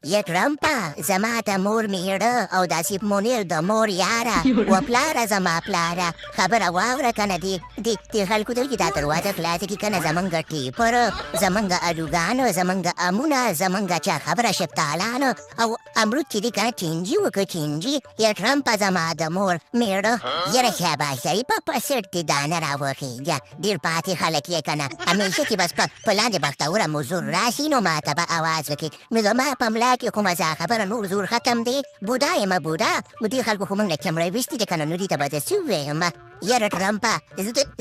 یه ټرمپه، زما د مور میړه او د آصف منیر د مور یاره و پلاره، زما پلاره، خبره واوره کنه. دې دې دې خلکو ته چې دا دروازه خلاصه کړي کنه، زمونږ ټیپر، زمونږ الوګانو، زمونږ امونه، زمونږ چا خبره شفتالانو او امرود چې دي کنه، چینجي وکړه چینجي. یه ټرمپه، زما د مور میړه، یاره شاباش شریفه، په سر دې دانه راوخیږه. ډېر پاتې خلک یې کنه، همیشه چې بس په لاندې بختوره مزور راشي نو ماته به اواز وکړي. نو زما په ملا کې خو مزه خبره نور زور ختم دی، بوډا یم بوډا. نو دې خلکو خو موږ له چمړی ویستي دي که نه، نو دې ته به زه څه ووایم؟ یاره ټرمپه،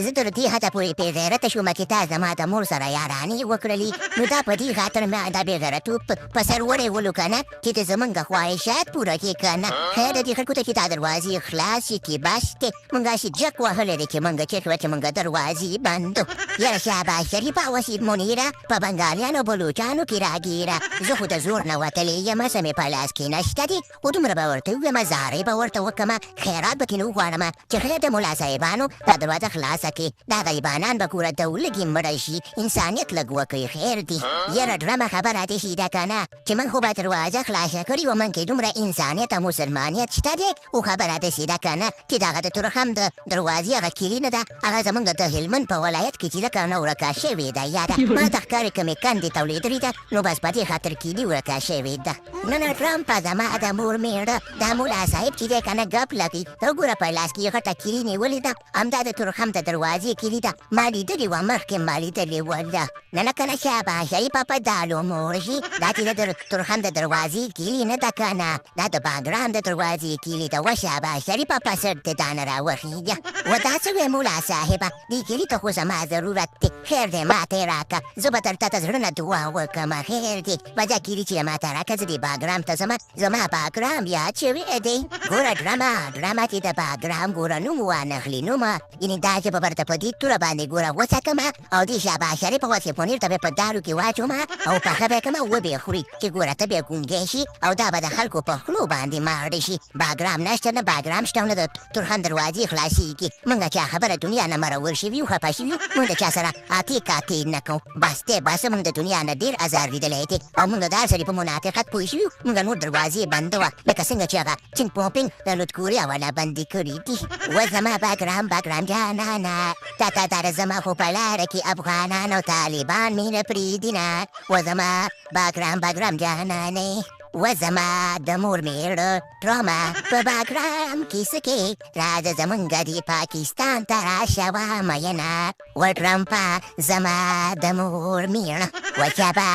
زه تر دې حده پورې بېغیرته شوم چې تا زما د مور سره یارانې وکړلې. نو دا په دې خاطر مې دا بېغیرتوب په سر وړی ولو که نه، چې د زمونږ خواهشات پوره کړې که نه. خیر د دې خلکو ته چې دا دروازې خلاصې کړي، بس دی، مونږ هسې جک وهلی دی چې مونږ چېرته چې مونږ دروازې بندو. یاره شاباش شریفه، وسید منیره، په بنګالیانو بلوچانو کې راګیره. زه خو د زور نه وتلی یم، څه مې په لاس کې نشته دی، خو دومره به ورته ووایم، زارۍ به ورته وکړم، خیرات به ترې وغواړم چې خیر د ملا صاحبانو، دا دروازه خلاصه کړئ، دا غریبانان به ګوره د ولږې مړه شي، انسانیت لږ وکړئ، خیر دی. یاره ډرمه خبره دې شي ده که نه، چې موږ خو به دروازه خلاصه کړي وه، موږ کې دومره انسانیت او مسلمانیت شته دی، خو خبره داسې ده که نه چې دغه د تورخم د دروازې هغه کیلي نه ده، هغه زمونږ د هلمند په ولایت کې چې ده که نه ورکه شوې ده. یاره ما ته ښکاري که مې کندې ته لوېدلې ده، نو بس په دې خاطر کیلي ورکه شوې ده. نه نه ټرمپه، زما د مور مېړه، دا ملا صاحب چې دی که نه ګپ لګوي. ته وګوره، په لاس کې یې غټه کیلي نیولې ده، همدا د تورخم د دروازې کیلي ده، ما لیدلې وه، مخکې ما لیدلې وه ده. نه نه کنه شاباش په په دالو مور شي، دا چې د تورخم د دروازې کیلي نه ده که نه، دا د باګرام د دروازې کیلي ده. وه شاباش شریفه، په سر دې دانه راوخیږه. و دا څه وې ملا صاحبه؟ دې کیلي ته خو زما ضرورت دی. خیر دی، ماته یې راکه، زه به درته د زړه نه دعا وکړم. خیر دی، به دا کیلي چې ماته راکه، زه دې باګرام ته ځم، زما باګرام یاد شوی دی. ګوره ډرامه ډرامه، چې د باګرام ګوره نوم وانخلي، نوم یعنې دا چې به ورته په دې توره باندې ګوره غوسه کړم او دې شاباش شریف غوسې پنیر ته به په دارو کې واچوم او پخه به یې کړم، وبه یې خوري چې ګوره ته به ګونګی شي او دا به د خلکو په خولو باندې ماړه شي. باګرام نشته، نه باګرام شته او نه د تورخم دروازې خلاصېږي. موږ چا خبره دنیا نه مرور شوي یو، خفه شوي یو، موږ د چا سره آتې کاتې نه کوو. بس دی بس، موږ د دنیا نه ډېر ازار لیدلی دی او موږ د هر سړي په منافقت پوه شوي یو. موږ نور دروازې بندوه، لکه څنګه چې هغه چینګ پوپینګ د لوت کوریا والا بندې کړي دي. و زما باګرام، باګرام جانانه، تا ته در زما، خو په لاره کې افغانان او طالبان مې نه پرېږدي نه. و زما باګرام، باګرام جانانه، و زما د مور میړه ټراما، په باګرام کې څه کې؟ راځه زمونږ دې پاکستان ته راشه وه مینه. و ټرمپه، زما د مور میړه، و شابه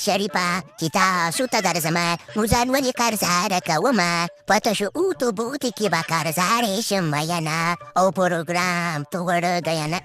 شریفه، چې تاسو ته درځمه نو ځان ولې قرضداره کومه؟ په تشو اوتو بوتې کې به قرضدارې شم مینه، او پروګرام توړ ګینه.